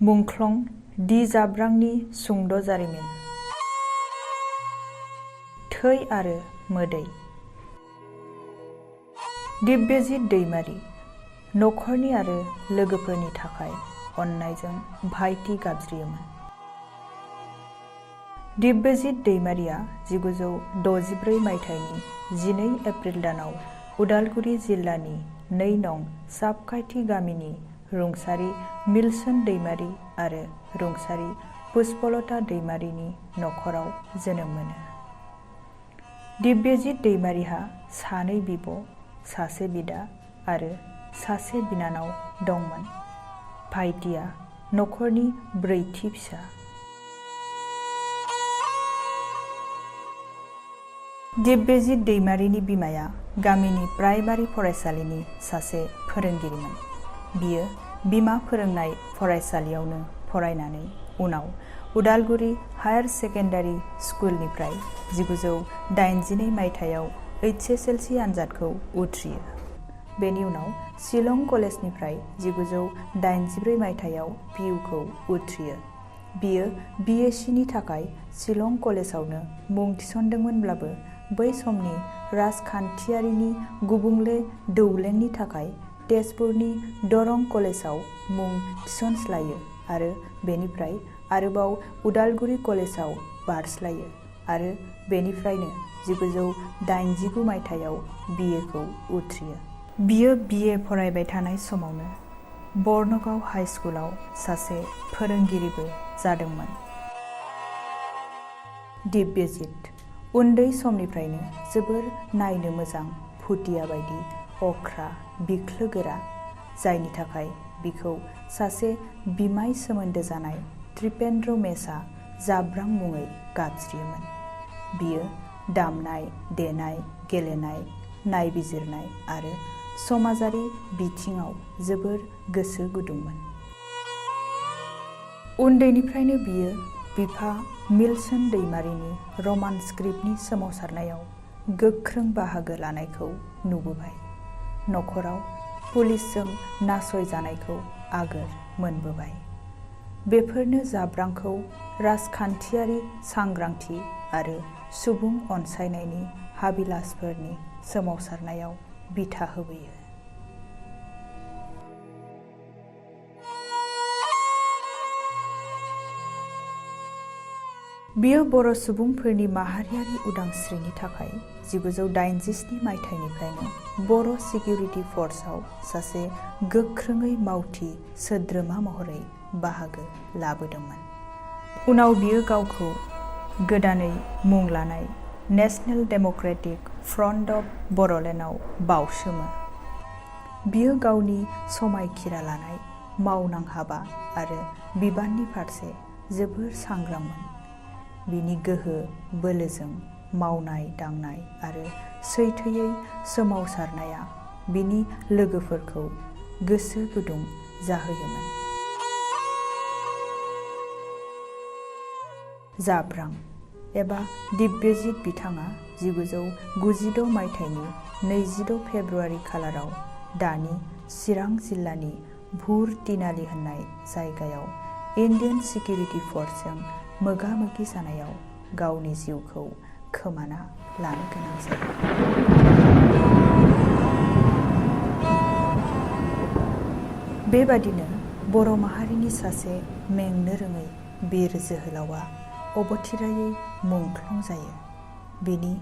मुंख्लं दि जाब्रांनि सुंद' जारिमिन। थै आरो मोदै। दिव्यजित दैमारि नखरनि आरो लोगोफोरनि थाखाय अननायजों भाइटि गाबज्रियोमोन। दिव्यजित दैमारिया 1964 मायथाइनि 12 एप्रिल दानाव उदालगुरि जिल्लानि 2 नं सापखाथि गामिनि रुंसारि मिल्सन दैमारि आरो रुंसारि पुष्पलता दैमारिनि नखराव जोनोम मोनो। दिव्यजित दैमारिहा 2 बिब', 1 बिदा आरो 1 बिनानाव दंमोन। भाइटिया नखरनि 4थि फिसा। दिव्यजित दैमारिनि बिमाया गामिनि प्राइमारि फरायसालिनि सासे फोरोंगिरिमोन। बियो बिमा फोरोंनाय फरायसालियावनो फरायनानै उनाव उदालगुरि हायार सेकेन्डारि स्कुलनिफ्राय 1982 मायथाइयाव HSLC आनजादखौ उथ्रियो। बेनि उनाव शिलं कलेजनिफ्राय 1984 मायथाइयाव PUखौ उथ्रियो। बियो BSc नि थाखाय शिलं कलेजावनो मुं थिसनदोंमोनब्लाबो बै समनि राजखान्थियारिनि गुबुंले दौलेंनि थाखाय तेजपुरनि दरं कलेजाव मुं थिसनस्लायो आरो बेनिफ्राय आरोबाव उदालगुरि कलेजाव बारस्लायो आरो बेनिफ्रायनो 1989 मायथाइयाव BAखौ उथ्रियो। बियो BA फरायबाय थानाय समावनो बर्नगाव हाइ स्कुलाव सासे फोरोंगिरिबो जादोंमोन। दिव्यजित उन्दै समनिफ्रायनो जोबोर नायनो मोजां भुटिया बायदि अख्रा बिख्लो गोरा, जायनि थाखाय बिखौ सासे बिमाय सोमोन्दो जानाय त्रिपेन्द्र मेसआ जाब्रां मुङै गाबज्रियोमोन। बियो दामनाय देनाय, गेलेनाय, नायबिजिरनाय आरो समाजारि बिथिङाव जोबोर गोसो गुदुंमोन। उन्दैनिफ्रायनो बियो बिफा मिल्सन दैमारिनि रमान स्क्रिप्टनि सोमावसारनायाव गोख्रों बाहागो लानायखौ नुबोबाय। नखराव पुलिसजों नासयजानायखौ आगोर मोनबोबाय। बेफोरनो जाब्रांखौ राजखान्थियारि सांग्रांथि आरो सुबुं अनसायनायनि हाबिलासफोरनि सोमावसारनायाव बिथा होबोयो। बियो बर' सुबुंफोरनि माहारियारि उदांस्रिनि थाखाय 1987 मायथाइनिफ्रायनो बर' सिकिउरिटि फर्सआव सासे गोख्रोङै मावथि सोद्रोमा महरै बाहागो लाबोदोंमोन। उनाव बियो गावखौ गोदानै मुं लानाय नेशनेल डेम'क्रेटिक फ्रन्ट अफ बर'लेण्डआव बाउसोमो। बियो गावनि समायखिरा लानाय मावनां हाबा आरो बिबाननि फारसे जोबोर सांग्रांमोन। बिनि गोहो बोलोजों मावनाय दांनाय आरो सैथोयै सोमावसारनाया बिनि लोगोफोरखौ गोसो गुदुं जाहोयोमोन। जाब्रां एबा दिव्यजित बिथाङा 1996 मायथाइनि 22 फेब्रुवारि खालाराव दानि चिरां जिल्लानि भुर तिनालि होननाय जायगायाव इन्डियान सिकिउरिटि फर्सजों मोगा-मोगि जानायाव गावनि जिउखौ खोमाना लानो गोनां जायो। बेबादिनो बर' माहारिनि सासे मेंनो रोङै बिर जोहोलावा अबथिरायै मुंख्लं जायो। बिनि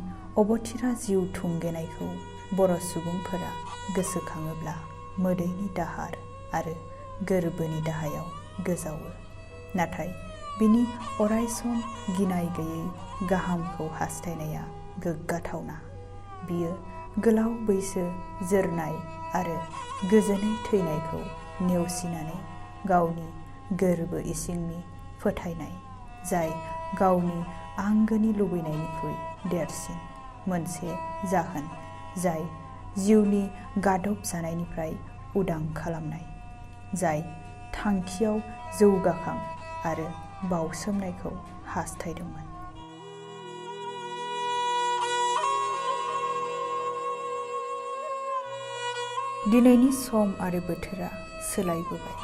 अबथिरा जिउ थुंगेनायखौ बर' सुबुंफोरा गोसोखाङोब्ला मोदैनि दाहार आरो गोरबोनि दाहायाव गोजावो। नाथाय बिनि अरायसम गिनाय गैयै गाहामखौ हास्थायनाया गोग्गाथावना। बियो गोलाव बैसो जोरनाय आरो गोजोनै थैनायखौ नेवसिनानै गावनि गोरबो इसिंनि फोथायनाय, जाय गावनि आंगोनि लुबैनायनिख्रुइ देरसिन मोनसे जाहोन, जाय जिउनि गादब जानायनिफ्राय उदां खालामनाय, जाय थांखियाव जौगाखां आरो बाउसोमनायखौ हास्थायदोंमोन। दिनैनि सम आरो बोथोरा सोलायबोबाय।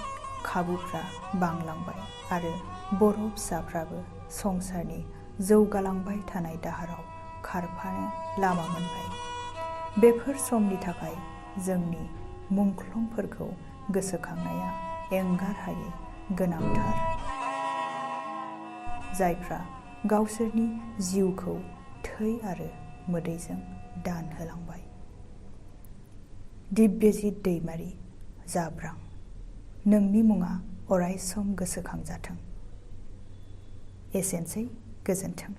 खाबुफ्रा बांलांबाय आरो बर' फिसाफ्राबो संसारनि जौगालांबाय थानाय दाहाराव खारफानो लामा मोनबाय। बेफोर समनि थाखाय जोंनि मुंख्लंफोरखौ गोसोखांनाया एंगार हायै गोनांथार, जायफ्रा गावसोरनि जिउखौ थै आरो मोदैजों दान होलांबाय। दिव्यजित दैमारि, जाब्रां, नोंनि मुङा अरायसम गोसोखांजाथों। एसेनोसै, गोजोन्थों।